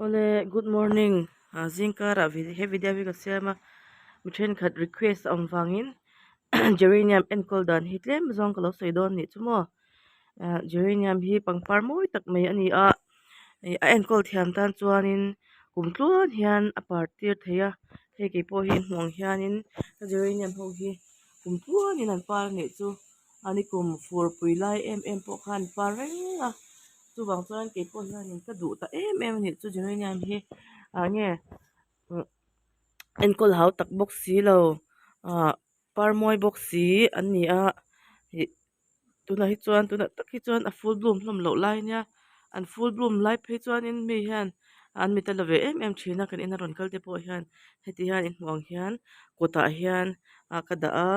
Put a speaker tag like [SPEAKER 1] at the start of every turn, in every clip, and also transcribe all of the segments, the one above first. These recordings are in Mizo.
[SPEAKER 1] Awle good morning ah zing karah he video hi ka siam a mi thenkhat request a awm vangin geranium enkawl dan hi tlem zawng ka lo sawi dawn anih chu maw ah geranium hi pangpar mawi tak mai a ni a ih a enkawl thiam tan chuanin kum tluan hian a par tir thei a hei kei pawh hi hmuh ang hianin ka geranium ho hi kum tluanin an par anih chu. A ni kum fur pui lai em em pawh khan an par reng a chuvang chuan kei pawh hianin ka duh ta em em a nih chu geranium hi ah nge enkawl hau tak bawk si lo ah par mawi bawk si an ni a ih tunah hi chuan tunah tak hi chuan a full bloom hlawm loh lai a nia an full bloom lai phei chuanin mi hian an mit a la ve em em thin a kan ina rawn kal te pawh hian heti hian in hmuh ang hian kawtah hian ah ka dah a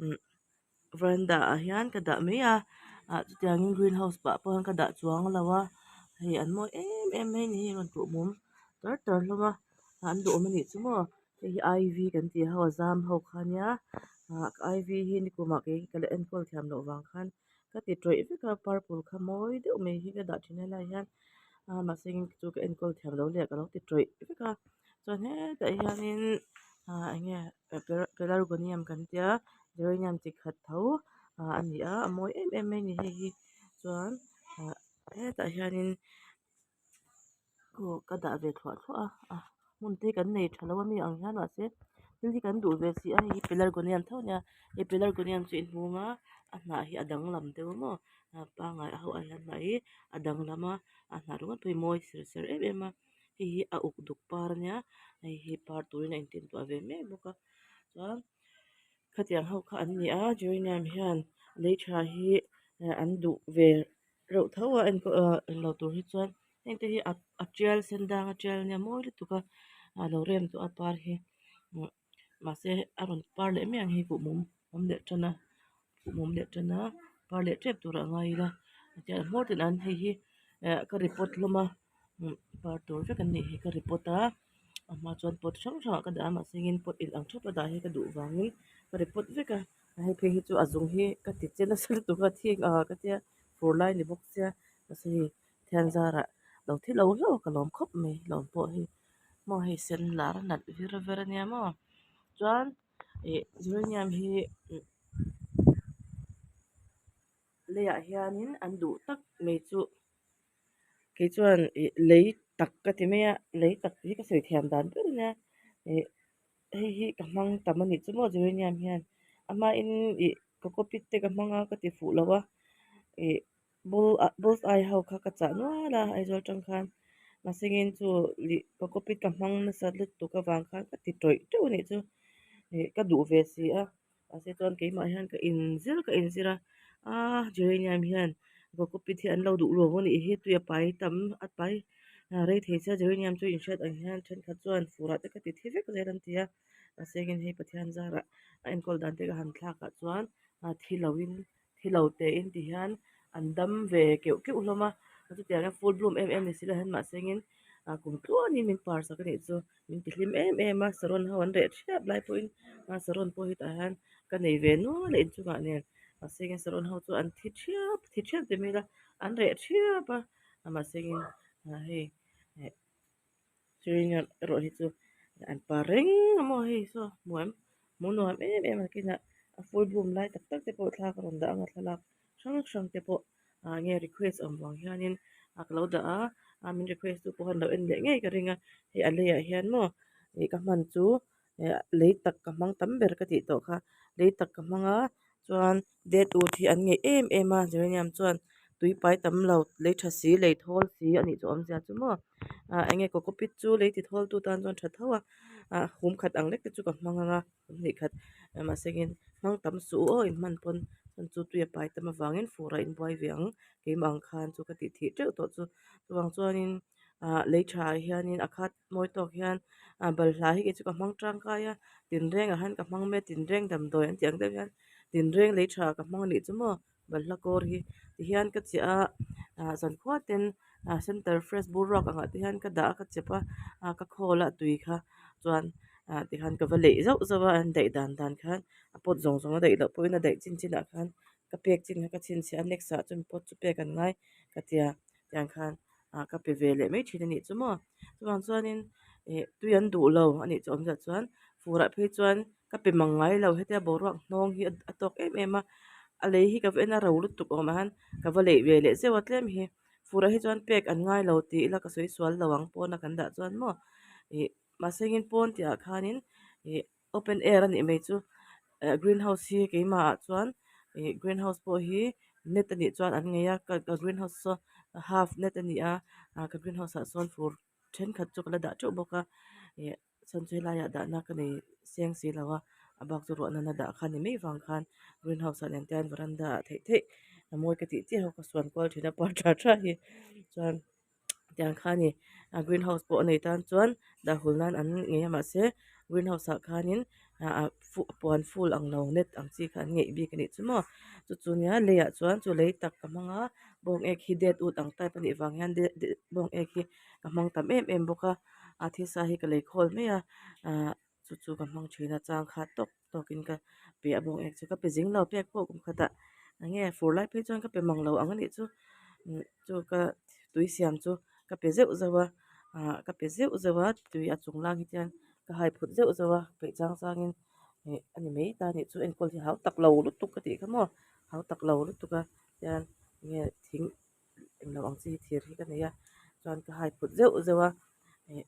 [SPEAKER 1] umm. Veranda ah hian ka dah mai a ah chutiangin green house pah pawh hian ka dah chuang lo a hei an mawi em em mai a ni hei rawn tuh mum tar tar hlawm a an duhawm a nih chu maw hei hi ivy kan tih ho a zam ho kha ania ah ivy hi nikumah kei ka la enkawl thiam loh vang khan ka ti tawih vek a purple kha mawi deuh mai hi ka dah thin a helaiah hian ah mahse chu ka enkawl thiam lo leh ka lo ti tawih vek a chuan hetah hianin ah eng nge pelargonium kan tia geranium chi khat tho ah a ni a a mawi em em mai a ni hei hi chuan ah hetah hianin aw ka dah ve thluah thluah a ah hmun te hi kan nei tha lo a mi ang hian mahse thil hi kan duh ve si a hei hi pelargonium tho a nia hei pelargonium chu inhung a a hnah hi a danglam deuh maw a pangngai ho ai hian hnah hi a danglam a a hnah ringawt pawh hi mawi ser ser em em a. Hei hi a uk duk par ania hei hi par turin a intintuah ve mek bawk a chuan khatiang ho kha an ni a geranium hian lei tha hi an duh ve reuh tho a enkawl ah englo tur hi chuan heng te hi a tial sen dang a tial ania mawi lutuk a a lo rem tawh a par hi mahse a rawn par leh mai ang hei kuhmum awm leh tan a kuhmum leh tan a par leh tep turah a ngai ila tiang hmawr ten an hei hi eh ka report hlawm a par tur vek an nih hi ka report a a hma chuan pot hrang hrang ah ka dah a mahse engin pot in ang thap a dah hi ka duh vangin ka report vek a hei phei hi chu a zung hi ka ti che nasa lutuk a thing ah ka tia fur lai ni bawk sia mahse hei thian zarah lo thi lo hlauh a ka lawm khawp mai lawm pawh hi maw hei sen lar a nalh vir ver ania maw chuan ih geranium hi leiah hianin an duh tak mai chu kei chuan ih lei tak ka ti mai a lei tak hi ka sawi thiam dan ber ania ih hei hi ka hmang tam a nih chu maw geranium hian a hmain ih cocopeat te ka hmang a ka ti fuh lo a ih bull ah bull's eye ho kha ka chah nual a Aizawl atang khan mahse ngin chu lih cocopeat ka hmang nasa lutuk avang khan ka ti tawih teuh a nih chu ih ka duh ve si a mahse chuan keimah hian ka inzir ka inzir a ah geranium hian cocopeat hi an lo duh luam a nih hi tui a pai tam a pai rei thei sia geranium chu inhriat ang hian thenkhat chuan fur ah te ka ti thi vek zel an ti a mahse ngin hei Pathian zarah a enkawl dan te ka han thlak ah chuan thi lo in thi lo tein ti hian an dam ve keuh keuh hlawm a chutiang a full bloom em em ni si lo hian mahse engin ah kum tluanin min par sak a nih chu min ti hlim em em a saron ho an reh thiap lai pawhin a saron pawh hi tah hian ka nei ve nual a inchungah nen mahse engin saron ho chu an thi thiap thi thiap ti mai ila an reh thiap a mahse engin ah hei eh chewing gum erawh hi chu an par reng a maw hei saw hmu em hmuh nuam em em a kinah a full bloom lai tak tak te pawh thla ka rawn dah ang a thlalak hrang hrang te pawh ah nge request awm vang hianin a ka lo dah a a min request tu pawh an lo en leh ngei ka ring a hei a leiah hian maw ih ka hman chu eh lei tak ka hmang tam ber ka tih tawh kha lei tak ka hmang a chuan dead wood hi an ngeih em em a geranium chuan tui pai tam lo lei tha si lei thawl si a nih chu awmzia chu maw ah eng nge cocopeat chu lei ti thawl tu tan chuan tha tho a ah hum khat ang lek te chu ka hmang ang a hnih khat mahse engin hmang tam suh u aw in hman pawn chuan chu tui a pai tam avangin fur ah in buai ve ang keimah ang khan chu ka tih thih teuh tawh chu chuvang chuanin ah lei tha ah hianin a khat mawi tawk hian ah balhla hi kei chu ka hmang tangkai a tinreng ah hian ka hmang mai a tinreng damdawi an tih ang deuh hian tinreng lei tha ka hmang a nih chu maw balhla kawr hi tihian ka chiah a ah zankhua ten ah center fresh bur ruak ang ah te hian ka dah a ka chep a ah ka khawl a tui kha chuan ah tikhan ka va leih zauh zauh a an daih dan dan khan a pot zawng zawng a daih loh pawhin a daih chin chin ah khan ka pek chin kha ka chhinchhiah a next ah chuan pot chu pek an ngai ka tia tiang khan. ah ka pe ve leh mai thin a nih chu maw chuvang chuanin ih tui an duh lo a nih chu awmzia chuan furah phei chuan ka pe mang ngai lo hetia boruak hnawng hi a tawk em em a a lei hi ka va en a ro lutuk awm ah hian ka va leih ve leh zeuh a tlem hi furah hi chuan pek an ngai lo tih ila ka sawi sual lo ang pawn a kan dah chuan maw ih mahse engin pawn tih ah khanin ih open air a nih mai chu eh green house hi keimah ah chuan ih green house pawh hi net a nih chuan an ngei a ka ka green house saw half net a ni a ah ka green house ah sawn fur thenkhat chu ka la dah teuh bawk a ih chhan chu helaiah dahna ka nei seng si lo a a bak chu ruah nana dah kha ni mai vang khan green house ah nen te hian veranda ah theih theih a mawi ka tih chiah ho ka suan kual thin a par tha tha hi chuan tiang kha a ni a green house pawh a nei tan chuan dah hul nan an ngei a mahse green house ah khanin ah puan ful ang lo net ang chi kha an ngeih bik a nih chu maw chu chu nia leiah chuan chu lei tak ka hmang a bawng ek hi det ut ang type a nih vang hian bawng ek hi ka hmang tam em em bawk a a thisa hi ka lei khawl mai a ahh chu chu ka hmang thin a chang kha tawk tawk in ka pe a bawng ek chu ka pe zing lo pek pawh kum khatah enge fur lai phei chuan ka pe mang lo ang a nih chu chu ka tui siam chu ka pe zeuh zeuh a ah ka pe zeuh zeuh a tui a chung lang hi chuan ka hai phut zeuh zeuh a peih chang chang in ih a ni mai ta a nih chu enkawl hi hau tak lo lutuk ka tih kha maw hau tak lo lutuk a tian enge thing englo ang chi hi thir hi ka nei a chuan ka hai phut zeuh zeuh a ih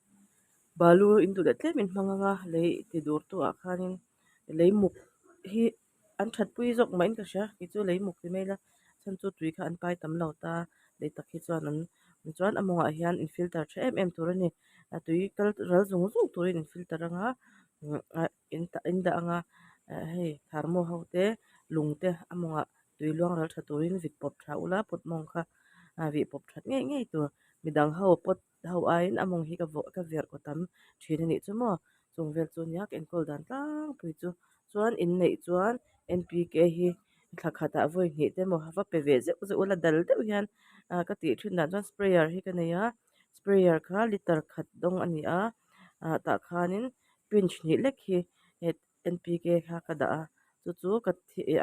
[SPEAKER 1] balu in duh leh tlem in hmang anga lei ti dur tu ah khanin lei muk hi an that pui zawk mah in ka hria kei chu lei muk ti mai ila chhan chu tui kha an pai tam lo ta lei tak hi chuan an chuan a mawngah hian in filter tha em em tur a ni a tui kal ral zung zung turin in filter anga in dah anga hei tharmaw ho te lung te a mawngah tui luang ral tha turin vit pawp tha ula pot mawng kha a vih pawp that ngei ngei tur midang ho pot ho aiin a mawng hi ka vawh ka verh kaw tam thin a nih chu maw chung vel chu nia ka enkawl dan tlangpui chu chuan inneih chuan N P K hi thla khatah vawi hnih te maw va pe ve zeuh zeuh ula dal deuh hian ah ka tih thin dan chuan sprayer hi ka nei a sprayer kha liter khat dawng a ni a ah tah khanin pinch hnih lek hi N P K kha ka dah a chu chu ka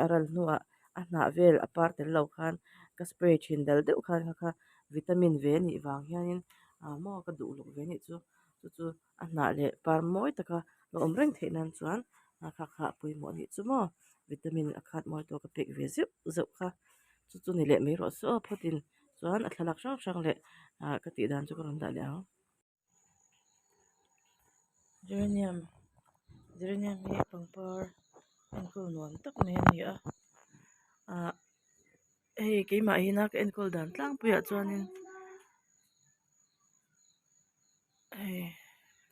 [SPEAKER 1] a ral hnuah a hnah vel a par tel lo khan ka spray thin dal deuh khan kha kha vitamin ve a nih vang hianin ah maw ka duh luk ve a nih chu chu chu a hnah leh par mawi taka lo awm reng theih nan chuan a kha kha a pawimawh a nih chu maw vitamin a khat mawi tawk a pek ve zeuh zeuh kha chu chu ni leh mai rawh se aw phawtin chuan a thlalak hrang hrang leh ah ka tih dan chu ka rawn dah leh ang. Geranium geranium hi pangpar enkawl nuam tak mai a ni a ah hei keimah hina ka enkawl dan tlangpuiah chuanin hei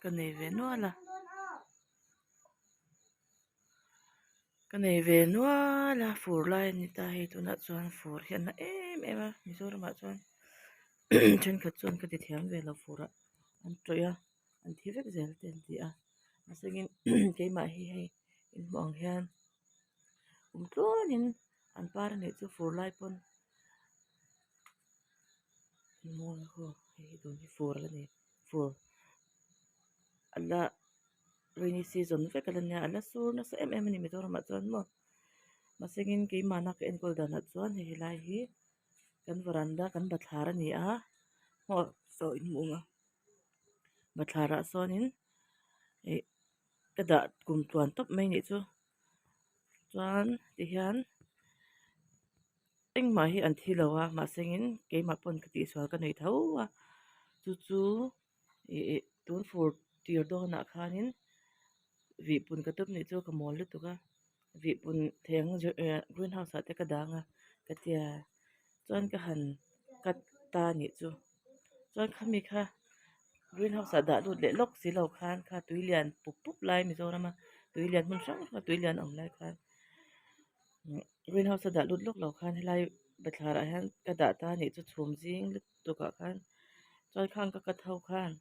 [SPEAKER 1] ka nei ve nual a ka nei ve nual a fur lai a ni ta hei tunah chuan fur hi a na em em a Mizoramah chuan thenkhat chuan ka ti thiam ve lo furah an tawih a an thi vek zel te an ti a mahse keimah hi hei inhmuh ang hian kum tluanin an par a nih chu fur lai pawn mawi ho hei hi tun hi fur a la ni fur a la rainy season vek a la nia a la sur nasa em em a ni Mizoramah chuan maw mahse engin keimahna ka enkawl danah chuan hei helai hi kan varanda kan bathlar a ni a maw saw in hmuh ang a bathlarah sawnin ih ka dah kum tluan tawp mai nih chu chuan tihian engmah hi an thi lo a mahse engin keimah pawn ka tihsual ka nei tho a chu chu ih tun fur tir dawnah khanin vihpun ka tum nih chu ka mawl lutuk a vihpun thei ang green house ah te ka dang a ka tia chuan ka han cut ta nih chu chuan khami kha green house ah dah lut leh lawk si lo khan kha tui lian pup pup lai Mizoram a tui lian hmun hrang hrang a tui lian a awm lai khan green house a dah lut lawk lo khan helai bathlar ah hian ka dah ta nih chu chhum zing lutuk ah khan chuan khang ka cut ho khan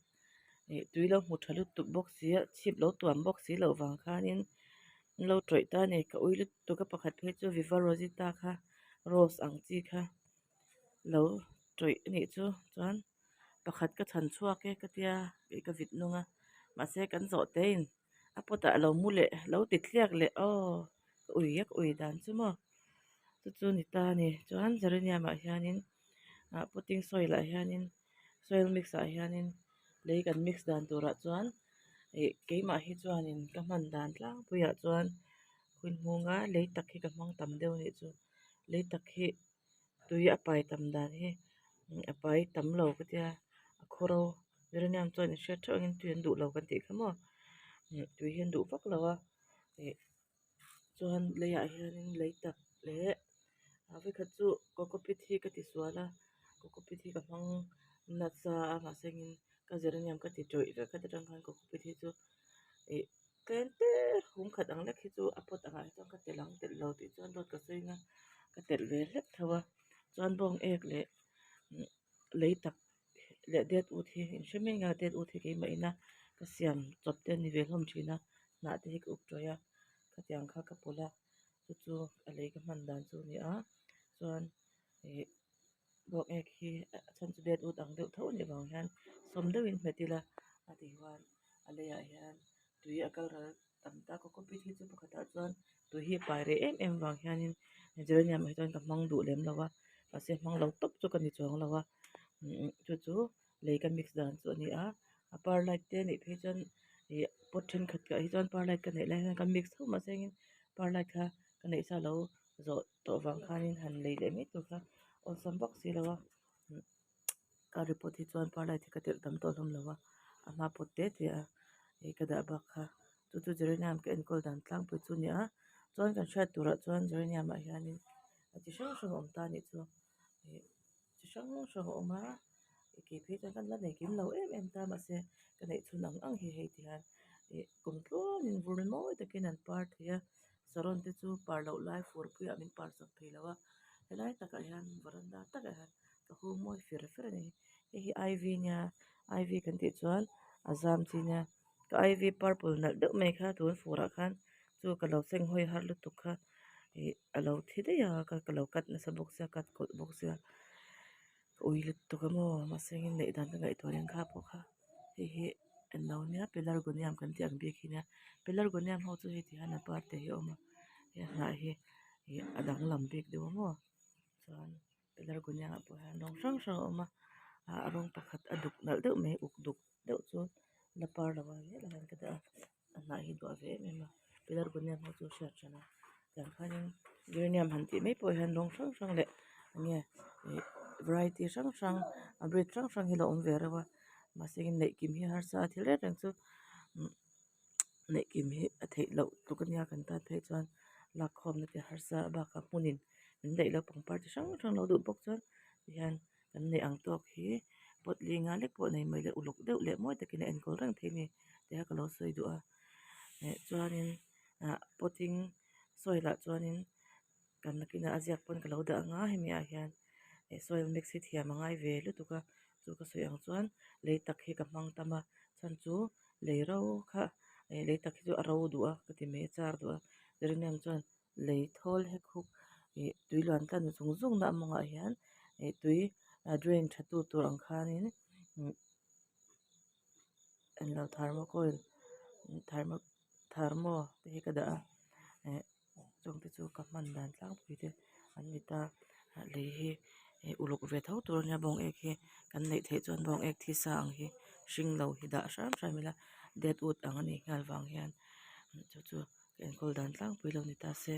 [SPEAKER 1] ih tui lo hmu tha lutuk bawk si a chhip lo tuam bawk si loh vang khanin an lo tawih ta a ni ka ui lutuk a pakhat phei chu viva rosita kha rose ang chi kha lo tawih a nih chu chuan pakhat ka chhan chhuak e ka tia tih ka vit nung a mahse kan zawh te in a pot ah lo mu leh lo ti tliak leh aw ka ui a ka ui dan chu maw chu chu ni ta a ni chuan geranium ah hianin ah potting soil ah hianin. Soil mix ah hianin lei kan mix dan turah chuan ih keimah hi chuanin ka hman dan tlangpuiah chuan hun hmunga lei tak hi ka hmang tam deuh anih chu lei tak hi tui a pai tam dan hi a pai tam lo ka tia a khawro geranium chuan in hriat theuh angin tui an duh lo kan tih kha maw tui hi an duh vak lo a ih chuan leiah hianin lei tak leh a vawikhat chu cocopeat hi ka ti sual a cocopeat hi ka hmang nasa a mahse engin ka geranium ka ti tawih vek a ta tang khan cocopeat hi chu ih tlem te hum khat ang lek hi chu a pot angah hi chuan ka telh ang telh lo tih chuan dawt ka sawi ang a ka telh ve hlek tho a chuan bawng ek leh lei tak leh dead wood hi in hre mai ang a dead wood hi keimah ina ka siam chawp te a ni ve hlawm thin a hnah te hi ka up tawih a khatiang kha ka pawlh a chu chu a lei ka hman dan chu a ni a chuan ih bawng ek hi a chhan chu dead wood ang deuh tho a nih vang hian sawm deuhin hmet ila a ti huan a leiah hian tui a kal ral tam ta cocopeat hi chu pakhatah chuan tui hi a pai reh em em vang hianin geranium ah hi chuan ka hmang duh lem lo a mahse hmang lo tawp chu ka ni chuang lo a chu chu lei ka mix dan chu a ni a a perlite te nih phei chuan ih pot thenkhat ah hi chuan perlite ka neih lai hian ka mix tho mahse engin perlite kha ka neih sa lo zawh tawh vang khanin han lei leh mai tur kha awlsam vak si lo a ka report hi chuan perlite hi ka telh tam tawh hlawm lo a a hma pawt te te a ih ka dah bak kha chu chu geranium ka enkawl dan tlangpui chu a ni a chuan kan hriat turah chuan geranium ah hianin a chi hrang hrang a awm ta a nih chu ih chi hrang hrang a awm a kei phei chuan kan la nei kim lo em em ta mahse ka neih chhun ang ang hi hei ti hian ih kum tluanin vur mawi takin an par thei a saron te chu par loh lai fur puiah min par sak thei lo a helai takah hian varanda takah hian ka hung mawi fer fer a ni hei hi ivy nia ivy kan tih chuan a zam chi nia ka ivy purple nalh deuh mai kha tun furah khan chu ka lo seng hawi har lutuk kha ih a lo thi daih a ka lo cut nasa bawk sia cut kawlh bawk sia ka ui lutuk a maw mahse engin neih dan ka ngaihtuah reng kha pawh kha hei hi englo nia pelargonium kan tih ang bik hi nia pelargonium ho chu hei ti hian a par te hi a awm a hei a hnah hi ih a danglam bik deuh a maw chuan pelargonium ah pawh hian rawng hrang hrang a awm a ah rawng pakhat a duk nalh deuh mai uk duk deuh chu la par lo a helaiah hian ka dah a a hnah hi duah ve em em a pelargonium ho chu hriat hran a tiang khanin geranium han tih mai pawh hian rawng hrang hrang leh enge ih variety hrang hrang a breed hrang hrang hi a lo awm ve reuh a mahse neih kim hi harsa a thil reng reng chu neih kim hi a theih loh tluk ania kan tan phei chuan lak khawmna te harsa a bakah hmunin min daih loh pangpar chi hrang hrang lo duh bawk chuan tihian kan neih ang tawk hi pot li nga lek pawh nei mai leh uluk deuh leh mawi takin a enkawl reng thei a ni tia ka lo sawi duh a eh chuanin ah potting soil ah chuanin kan nakinah a ziak pawn ka lo dah ang a hemi ah hian eh soil mix hi thiam a ngai ve lutuk a chu ka sawi ang chuan lei tak hi ka hmang tam a chhan chu lei ro kha eh lei tak hi chu a ro duh a ka ti mai a char duh a geranium chuan lei thawl hek huk ih tui luan tlan zung zung na a mawngah hian ih tui a drain tha tu tur ang khanin englo thermocol thermo thermo te hi ka dah a eh chung te chu ka hman dan tlangpui te an ni ta lei hi ih uluk ve tho tur ania bawng ek hi kan neih theih chuan bawng ek thi sa ang hi hring lo hi dah hram hram ila dead wood ang anih nghal vang hian chu chu. Enkawl dan tlangpui lo ni ta se.